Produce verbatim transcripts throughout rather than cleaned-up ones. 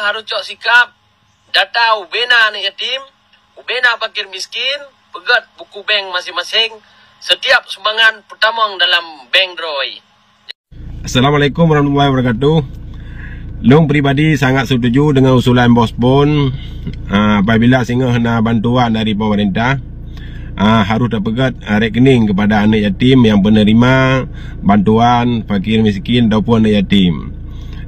harôh cok sikab, data ubena aneuk yatim, ubena fakir miskin, peugét buku bank maséng-maséng, setiap sumbangan peutamong dalam bank droe. Assalamualaikum warahmatullahi wabarakatuh. Lôn pribadi sangat setuju dengan usulan Bos Pon. Ah, apabila singoh na bantuan dari pemerintah, ah, harôh tapeugét, ah, rekening kepada aneuk yatim yang penerima bantuan fakir miskin ataupun aneuk yatim.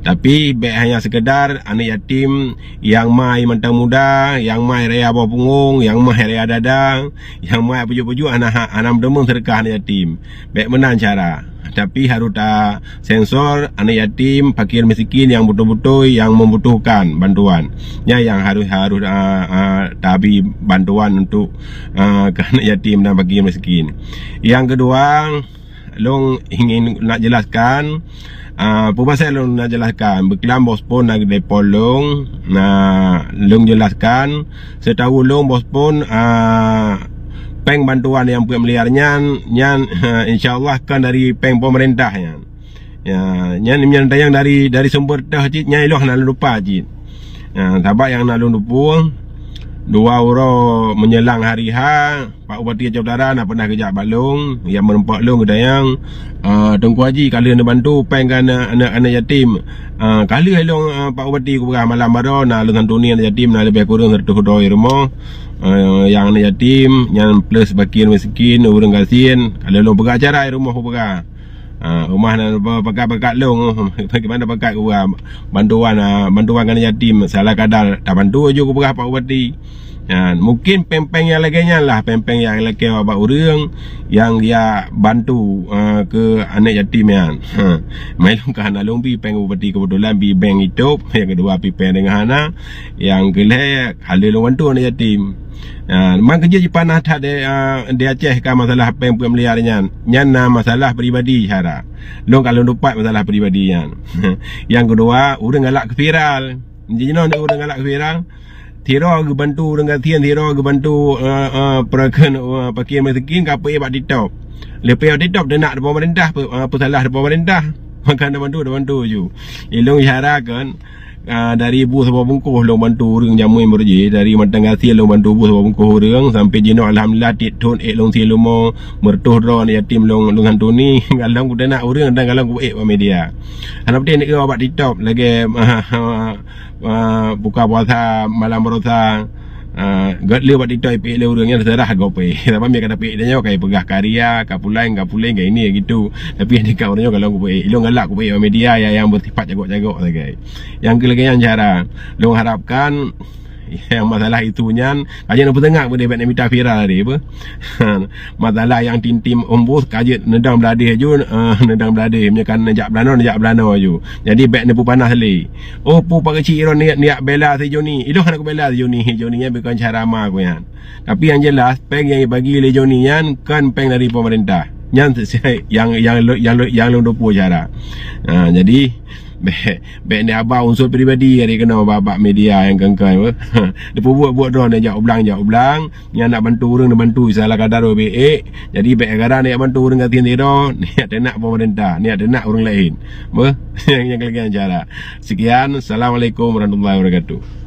Tapi bék hanya sekedar aneuk yatim yang mai mantong muda, yang mai raya boh punggong, yang mai raya dada, yang mai pujuk-pujuk hana, hana meudeungoe seudeukah aneuk yatim. Bék meunan cara. Tapi harôh ta sensor aneuk yatim, fakir miskin yang beutôi-beutôi yang membutuhkan bantuan. Nyan yang harôh, harôh, ah, ah, tabi bantuan untuk, ah, ke aneuk yatim dan fakir miskin. Yang kedua, lôn ingin nak jelaskan, ah, peue pasal lôn nak jelaskan. Beukelam Bos Pon na telepon lôn, na lôn jelaskan. Setahu lôn Bos Pon, ah, péng bantuan yang peuet miliar nyan, nyan, insya Allah kan dari péng pemerintah nyan. Ya, nyan, nyan tayang dari, dari sumber teuh cit, nyan ilong hana lôn lupa cit. Ya, sabab nyang na lôn lupa, dua uroe menjelang hari H, Pak Bupati Aceh Utara na pernah geujak bak lôn, nyang meureumpok lôn geutanyong, "Ah, Teungku Haji, ka lheueh neubantu péng keu aneuk, aneuk, aneuk yatim?" "Ah, ka lheueh ilong, ah, Pak Bupati," kupeugah, "malam baroe na lôn santuni aneuk yatim na leubeh kureueng seratus droe rumoh. Ah, nyang aneuk yatim, nyan plus fakir miskin, ureueng gasien, ka lheueh lôn peugah acara rumoh kupeugah." Ha, rumah na pakat-pakat lôn, bagaimana pakat kupeugah bantuan, ha, bantuan keu aneuk yatim, salah kadar tabantu laju kupeugah Pak Bupati. Ha, mungkin péng-péng nyang lagèe nyan lah, péng-péng nyang lakèe bak ureueng nyang geujak bantu, ha, keu aneuk yatim nyan. Ha, mai lôn ka hana lôn bi péng Bupati, keubeutulan bi bank itôb, nyang keudua bi péng deungon hana, nyang keulhèe ka lheueh lôn bantu aneuk yatim. Ha, memang keujeuet jipanas that di, ah, di Aceh ka masalah péng peuet miliar nyan. Nyan na masalah pribadi syara. Lôn ka lôn tupat masalah pribadi nyan. Nyang keudua, ureueng galak keu viral. Jinoe ureueng galak keu viral. Sidroe geubantu ureueng gasien, sidroe geubantu, eh, eh, peurakan, eh, fakir miskin ka peuék bak TikTok. Leupah TikTok teunak di pemerintah, pe-, eh, peusalah di pemerintah. Maka na bantu, na bantu ju. Ilong syara kan. Ah, dari bu saboh bungkôh lôn bantu ureueng jamén meureuji, dari mantong gasien lôn bantu bu saboh bungkôh ureueng, sampai jinoe alhamdulillah tiep thon ék lôn sie leumo, meureutoh droe aneuk yatim lôn, lôn santuni, galong kuteunak ureueng dan galong kuék bak media. Hana putih neuk bak TikTok lagèe, ah, buka puasa malam baroesa. Ah, gèt lé bak TikTok ipeuék lé ureueng nyan, terserah gob peuék. Sabab mie ka tapeuék tanyoe ka ipeugah karya, ka pulang, ka pulang, ka ini, ka gitu. Tapi nyang ka ureueng nyoe ka lôn kupeuék. Ilong galak kupeuék bak media nyang, nyang beusifat cagok-cagok sagai. Nyang keu lagèe nyan cara. Lôn harapkan nyang masalah isu nyan, ka jeuet neupeuteunak beudeh, bèk neumita viral tadi, apa? Masalah nyang tim-tim ombus ka jeuet neudong bladeh aju, eh, neudong bladeh. Meunyoe ka neujak beulanoe, neujak beulanoe aju. Jadi bèk neupeupanas lé. Oh, peue pakon cit droe neujak bela si Joni. Ilong hana kubela si Joni. Joni nyan bukon cara ma ku nyan. Tapi nyang jelas, péng nyang jibagi lé Joni nyan kon péng dari pemerintah. Nyan nyang, nyang, nyang lôn tupeue cara. Ha, jadi, bèk, bèk neuhaba unsur pribadi nyang dikeunong bak, bak media nyang keu-keu, apa. Neupeubuet-buet droe, neujak u blang, jak u blang. Nyang nak bantu ureueng, neubantu, salah kadar beuék. Jadi, bèk gara-gara neujak bantu ureueng gasien sidroe, neujak teunak pemerintah, neujak teunak ureueng laén. Apa? Nyang, nyang keu lagèe nyan cara. Sekian, Assalamualaikum warahmatullahi wabarakatuh.